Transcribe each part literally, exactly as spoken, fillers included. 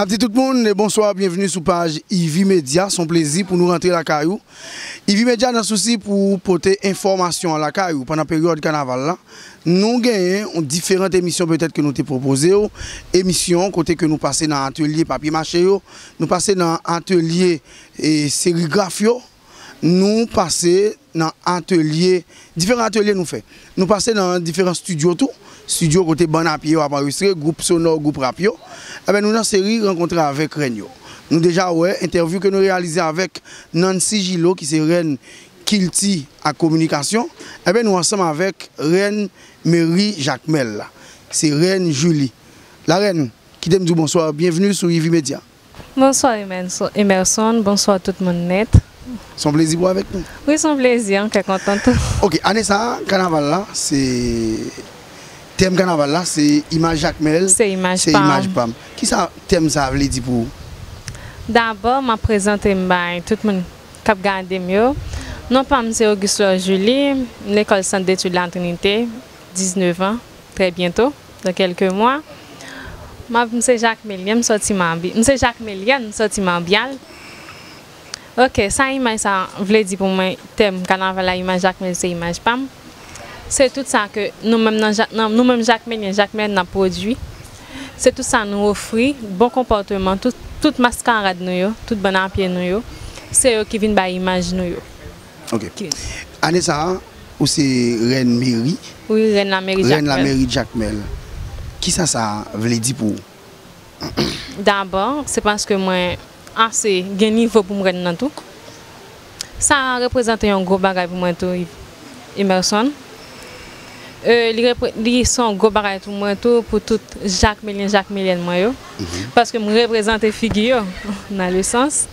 N ap di tout moun bonswa, byenveni sou paj Ivy Media. Se yon plezi pou nou rantre lakay ou. Ivy Media nan sousi pou pote enfòmasyon an lakay ou pandan peryòd kanaval la. Nou genyen yon diferan emisyon petèt ke nou te pwopoze w. Emisyon kote ke nou pase nan atelye papye mache yo, nou pase nan atelye e serigraf yo, nou pase nan atelye, diferan atelye nou fè. Nou pase nan diferan estidyo tou, estidyo kote bann a pye yo ap anrejistre, gwoup sonò, gwoup rap yo. Ebyen, nou nan seri rankontre avèk rèn yo. Nou deja wè entèvyou ke nou reyalize avèk Nancy Gillot, ki se rèn kilti ak kominikasyon. Ebyen, nou ansanm avèk rèn meri Jakmèl la. Se rèn Julie. Larèn, kite m di w bonswa, byenveni sou Ivy Media. Bonswa Emerson, Emerson, bonswa tout moun nèt. Se yon plezi pou w avèk nou. Wi, se yon plezi, m trè kontan tou. Ok, ane sa a, kanaval la, se, tèm kanaval la, se imaj Jakmèl, se imaj se pa m. Imaj pa m. Kisa tèm sa a vle di pou ou? Dabò, m ap prezante m bay tout moun k ap gade m yo. Non pa m se Auguste Fleur Julie, m lekòl Sant Detid Latrinite, diznèf an, trè byento, dans quelques mois. M ap, m se Jakmelyen, m sòti Mabi-, m se Jakmelyèn, m sòti Mabyal. Ok, sa imaj sa vle di pou mwen, tèm kanaval la, imaj Jakmèl se imaj pa m. Se tout sa ke nou menm nan Ja-, nan, nou menm Jakmelyen, Jakmelyèn n ap pwodui. Se tout sa nou ofri, bon konpòteman, tout, tout maskarad nou yo, tout bann a pye nou yo, se yo ki vin bay imaj nou yo. Ok. Ane sa a, ou se rèn meri. Wi, rèn lameri Jakmèl. Rèn lameri Jakmèl. Kisa sa vle di pou ou? Dabò, se paske mwen ase gen nivo pou m rèn nan tou. Sa reprezante yon gwo bagay pou mwen tou, Emerson. E, li repre-, li se yon gwo bagay pou mwen tou, pou tout Jakmelyen, Jakmelyèn mwen yo. Mhm. Paske m reprezante figi yo, nan le sans.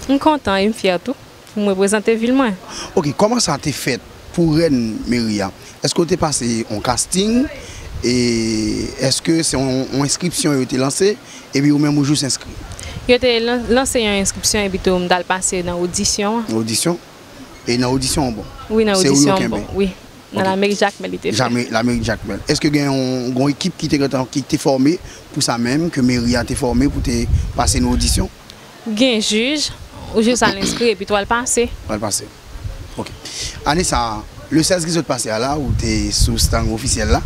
M kontan e m fyè tou pou m reprezante vil mwen. Ok, kòman sa te fèt pou rèn meri a? Èske w te pase yon casting? E èske se yon, yon enskripsyon yo te lanse? Epi ou menm ou jis enskri? Yo te lan-, lanse yon enskripsyon epi tou m t al pase nan odisyon an. Odisyon? E nan odisyon an bon? Wi, nan odisyon an bon, wi. Nan lameri Jakmèl li te fèt. Lameri Jakmèl. Èske gen yon, yon ekip ki te gentan, ki te fòme pou sa menm, ke meri a te fòme pou te pase nan odisyon? Gen jij, ou jis al enskri epi tou al pase. Al pase. Ok. Ane sa a, le sèz ki sot pase a la, ou te sou estang ofisyèl la.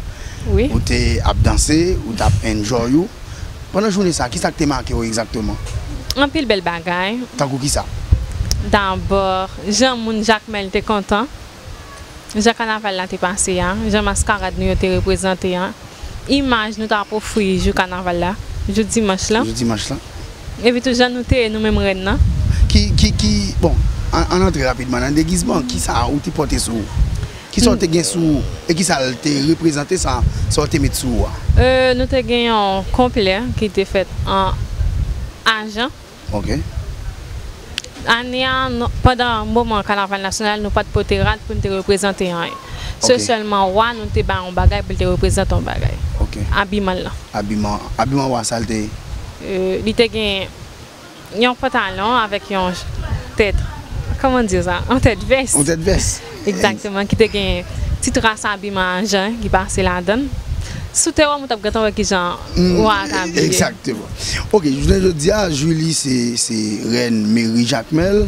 Wi. Ou te ap danse, ou t ap enjoy ou. Pandan jounen sa a, kisa k te make w egzakteman? Anpil bèl bagay. Tankou kisa? Dabò, jan moun Jakmèl te kontan. Jan kanaval la te pase a, jan maskarad nou yo te reprezante a, imaj nou t ap ofri jou kanaval la, jou dimanch lan. Jou dimanch lan. Epi tou jan nou te ye nou menm rèn nan. Ki, ki, ki, bon, ann, ann antre rapidman nan degizman, kisa ou te pote sou ou? Kisa w te gen sou ou? E kisa l te reprezante sa, sa w te met sou ou a? E, nou te gen yon konplè ki te fèt an ajan. Ok. Ane a, nou, pandan moman kanaval nasyonal, nou pa t pote rad pou n te reprezante anyen. Se sèlman wa nou te bay yon bagay pou l te reprezante yon bagay. Ok. Abiman l lan. Abiman, abiman wa sa l te ye? E, li te gen yon pantalon avèk yon tèt, kòman di sa? Yon tèt vès. Yon tèt vès. Egzakteman, ki te gen ti tras abiman ajan ki pase ladan l. Si w te wè m, ou t ap gentan wè kijan wa a t abiye. Egzakteman. Ok, jounen jodi a, Julie se, se rèn meri Jakmèl.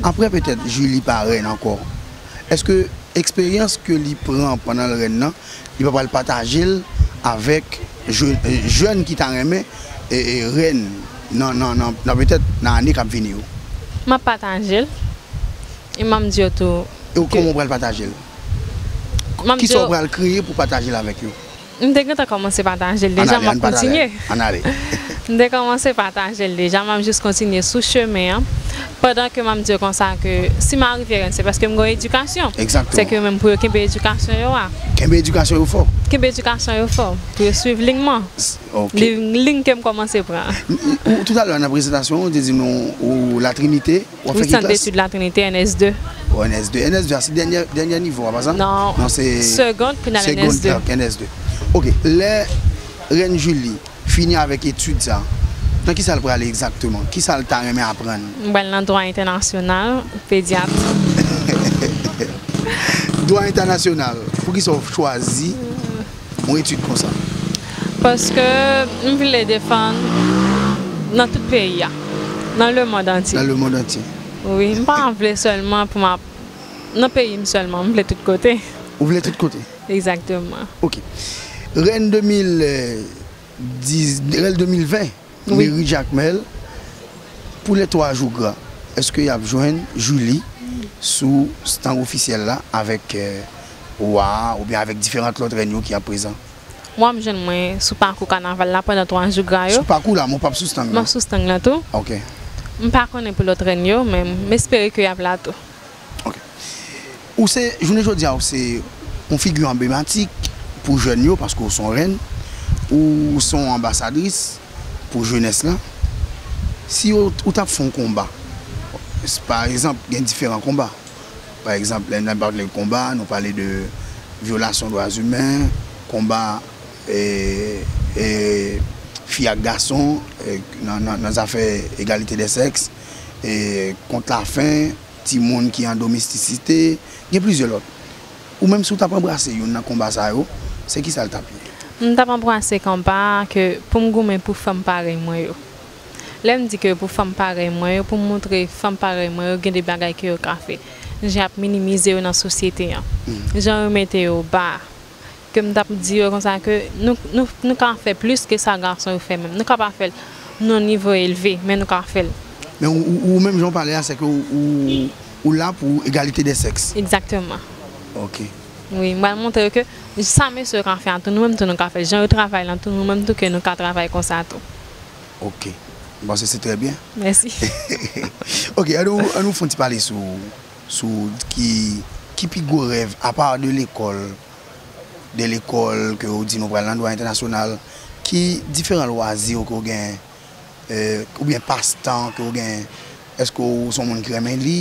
Apre petèt Julie pa rèn ankò. Èske eksperyans ke li pran pandan l rèn nan, li pa pral pataje l avèk je-, jèn ki ta renmen, e, e, rèn nan, nan, nan, nan petèt nan ane k ap vini yo? M ap pataje l. E m ap di yo tou. E w, kòman w pral pataje l? M ap di yo. Kisa w pral kreye pou pataje l avèk yo? M te gentan kòmanse pataje l deja, m ap kontinye. Ann ale, ann pataje. M te kòmanse pataje l deja, m ap jis kontinye sou chemen an. Pandan ke m ap di yo konsa ke si m arive rèn, se paske m gen yon edikasyon. Egzakteman. Se ke yo menm pou yo kenbe edikasyon yo a. Kenbe edikasyon yo fò. Kenbe edikasyon yo fò. Pou yo swiv liy mwen. Ok. Liy, liy ke m kòmanse pran. Ou, toutalè nan prezantasyon, ou te di nou ou Latrinite, w ap fè ki klas? Wi, Sant Detid Latrinite, N S de. O, N S de. N S de a, se dènyè, dènyè nivo a, pa sa? Non. Non, se segond, pou n al N S de. Segond, N S de. Ok, lè Rèn Julie fini avèk etid sa, nan kisa l prale egzakteman? Kisa l ta renmen aprann? M pral nan dwa entènasyonal, pedyat. Dwa entènasyonal. Poukisa w chwazi yon etid konsa? Paske m vle defann Nan tout peyi a. Nan lemonn antye. Nan lemonn antye. Wi, m pa vle sèlman pou m ap nan peyi m sèlman, m vle tout kote. Ou vle tout kote? Egzakteman. Ok. Rèn de mil dis, rèn de mil ven, Wi. Meri Jakmèl, pou lè twa jou gra, èske y ap jwenn Julie sou stand ofisyèl la avèk, euh, wa a oubyen avèk diferant lòt rèn yo ki ap prezan? W ap jwenn mwen sou pakou kanaval la pandan twa jou gra yo. Sou pakou la, men w p ap sou stand M lan? Ap sou stand lan tou. Ok. M pa konnen pou lòt rèn yo, men m espere ke y ap la tou. Ok. Ou se, jounen jodi a, ou se yon figi anblematik pou jèn yo, paske ou se yon rèn, ou se yon anbasadris pou jenès lan. Si ou, ou t ap fè yon konba, pa egzanp, gen diferan konba. Pa egzanp, lè n ap pale konba, nou pale de vyolasyon dwa imen, konba, e, e, fi ak gason, e, nan, nan, nan zafè egalite dè sèks, e, kont lafen, timoun ki an domestisite, gen plizyè lòt. Ou menm, si w t ap anbrase youn nan konba sa yo, se kisa l t ap ye? M t ap anbrase konba ke pou m goumen pou fanm parèy mwen yo. Lè m di ke pou fanm parèy mwen yo, pou m montre fanm parèy mwen yo gen de bagay ke yo ka fè. Jan y ap minimize yo nan sosyete an. Jan yo mete yo ba. Ke m t ap di yo konsa ke nou, nou, nou ka fè plis ke sa gason yo fè menm. Nou ka pa fè l nan nivo elve, men nou ka fè l. Men ou, ou, ou menm jan w pale a, se ke ou, ou, ou la pou egalite dè sèks. Egzakteman. Ok. Wi, m pral montre yo ke sa mesye yo ka fè a tou, nou menm tou nou ka fè l. Jan yo travay lan tou, nou menm tou ke nou ka travay konsa tou. Ok. M panse se trè byen. Mèsi. Ok, ann nou, ann nou fè yon ti pale sou, sou ki, ki pi gwo rèv, apa de lekòl, de lekòl ke w di nou pral nan dwa entènasyonal, ki diferan lwazi ke w gen, eh, oubyen pastan ke w gen? Èske w se yon moun ki renmen li?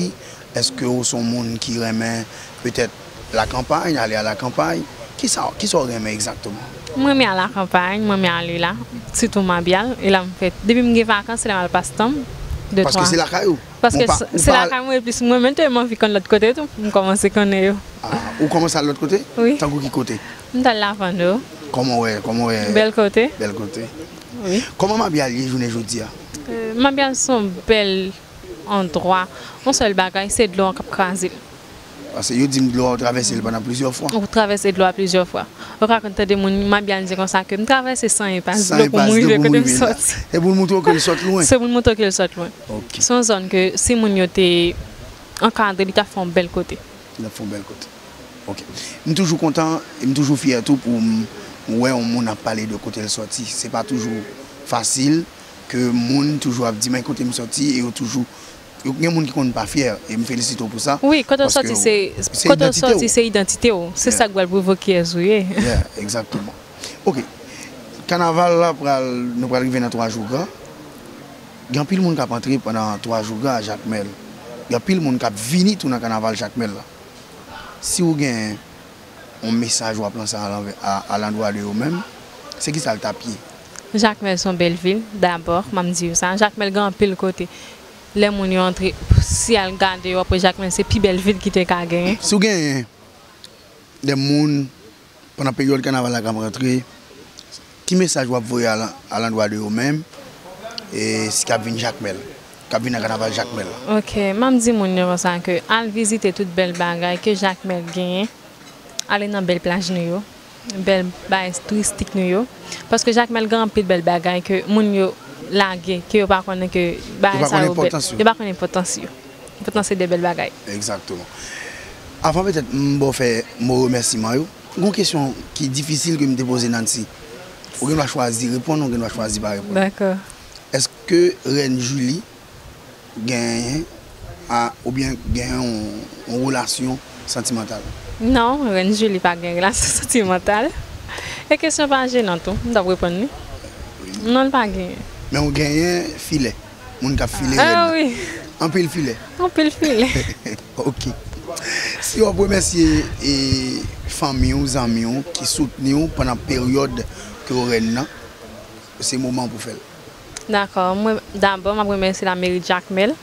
Èske w se yon moun ki renmen petèt lakanpay, ale a lakanpay? Kisa, kisa w renmen egzakteman? M renmen al lakanpay, m renmen ale la, sitou Mabyal, e la m fè, depi m gen vakans, se la m al pase tan m, de Paske twa. Se lakay ou? Paske Ou pa, se, ou se pa lakay mwen, epi mwen menm tou, m anvi konn lòt kote tou, m kòmanse konnen yo. Ah, ou kòmanse al lòt kote? Wi. Tankou ki kote? M t al Lavando. Kòman w wè, kòman w wè? Bèl kote. Bèl kote. Wi. Kòman Mabyal ye jounen jodi a? Euh, Mabyal se yon bèl andwa. Yon sèl bagay, se dlo an k ap kraze l. Paske yo di m dlo a ou travèse l pandan plizyè fwa. Ou travèse dlo a plizyè fwa. Ou ka konn tande moun Mabyal di konsa ke m travèse san e pas dlo pou m rive kote m sòti. E pou l montre w ke l sòt lwen. Se pou l montre w ke l sòt lwen. Ok. Se yon zòn ke si moun yo te ankadre, li t ap fè yon bèl kote. Li t ap fè yon bèl kote. Ok. M toujou kontan, e m toujou fyè tou pou m wè yon moun ap pale de kote l sòti. Se pa toujou fasil ke moun toujou ap di, "Men kote m sòti," e yo toujou, yo gen moun ki konn pa fyè, e m felisite w pou sa. Wi, kote w sòti se, kote w sòti se idantite w. Se sa k pral pwouve kiyès ou ye. Yeah, egzakteman. Ok. Kanaval la pral, nou pral rive nan twa jou gra. Gen anpil moun k ap antre pandan twa jou gra a Jakmèl. Gen anpil moun k ap vini tou nan kanaval Jakmèl la. Si w gen yon mesaj w ap lanse a, a, alandwa de yo menm, se kisa l t ap ye? Jakmèl se yon bèl vil, dabò, m ap di w sa. Jakmèl gen anpil kote. Lè moun yo antre, si al gade, w ap wè Jakmèl se pi bèl vil ki te ka genyen. Si w genyen de moun pandan peryòd kanaval la k ap rantre, ki mesaj w ap voye alan-, alandwa de yo menm, e si k ap vin Jakmèl, k ap vin nan kanaval Jakmèl la? Ok, m ap di moun yo konsa ke al vizite tout bèl bagay ke Jakmèl genyen, ale nan bèl plaj nou yo, bèl bagay touristik nou yo, paske Jakmèl gen anpil bèl bagay ke moun yo lage, ke yo pa konnen ke bagay sa yo bèl. Yo pa konnen enpòtans yo. Yo pa konnen enpòtans yo. Enpòtans se de bèl bagay. Egzakteman. Avan petèt m ba w fè mo remèsiman yo, gon kesyon ki difisil ke m te poze Nancy. Ou gen dwa chwazi reponn, ou gen dwa chwazi pa reponn. Dakò. Èske Rèn Julie genyen a, oubyen genyen yon, yon relasyon santimantal? Non, Rèn Julie pa gen relasyon santimantal. E kesyon pa jenan tou, m t ap reponn li. Non, l pa genyen. Men ou genyen filè. Moun k ap file rèn nan. Ah wi. Anpil filè. Anpil filè. Ok. Si w ap remèsye, e, fanmi w, zanmi w ki soutni w pandan peryòd ke w rèn nan, se moman pou w fè l. Dakò. Mwen, dabò, m ap remèsye lameri Jakmèl.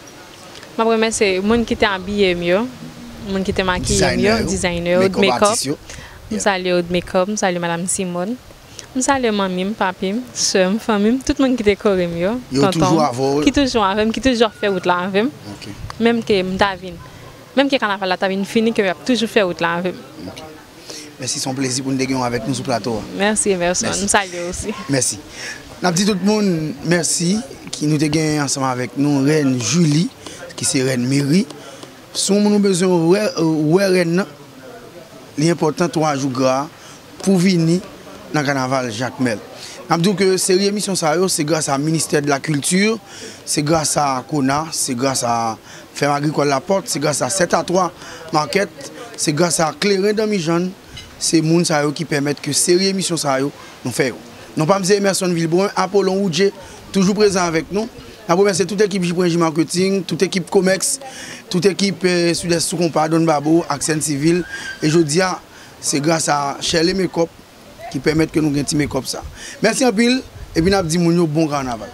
M ap remèsye moun ki te abiye m yo, moun ki te makiye m yo, dizayner yo, make-up artist yo. M salye Oud Make-up, m salye Madanm Simone. M salye manmi m, papi m, sè m, fanmi m, tout moun ki dekore m yo, tonton m, ki toujou avè m, ki toujou ap fè wout la avè m. Menm ke m ta vin, menm ke kanaval la ta vin fini, ke y ap toujou fè wout la avè m. Mèsi, se yon plezi pou n te gen w avèk nou sou plato a. Mèsi Emerson, m salye w osi. Mèsi. N ap di tout moun mèsi ki nou te gen ansanm avèk nou, Rèn Julie, ki se rèn meri. Si yon moun ou bezwen wè, wè rèn nan, li enpòtan twa jou gra pou vini nan kanaval Jakmèl. N ap di w ke seri emisyon sa yo, se gras a Ministè de la Kilti, se gras a Kona, se gras a Fèm Agrikòl Lapòt, se gras a sèt a twa Market, se gras a Kleren Danmijann, se moun sa yo ki pèmèt ke seri emisyon sa yo, nou fè yo. Non pa m se Emerson Vilbrun, Apollon Woodjé, toujou prezan avèk nou. N ap remèsye tout ekip J Pwen J Marketing, tout ekip Comex, tout ekip eh, Sud-Est Sou Konpa, Don Babo ak Sèn Sivil. E jodi a, se gras a Shirley Makeup ki pèmèt ke nou gen ti makeup sa. Mèsi anpil, epi n ap di moun yo bon kanaval.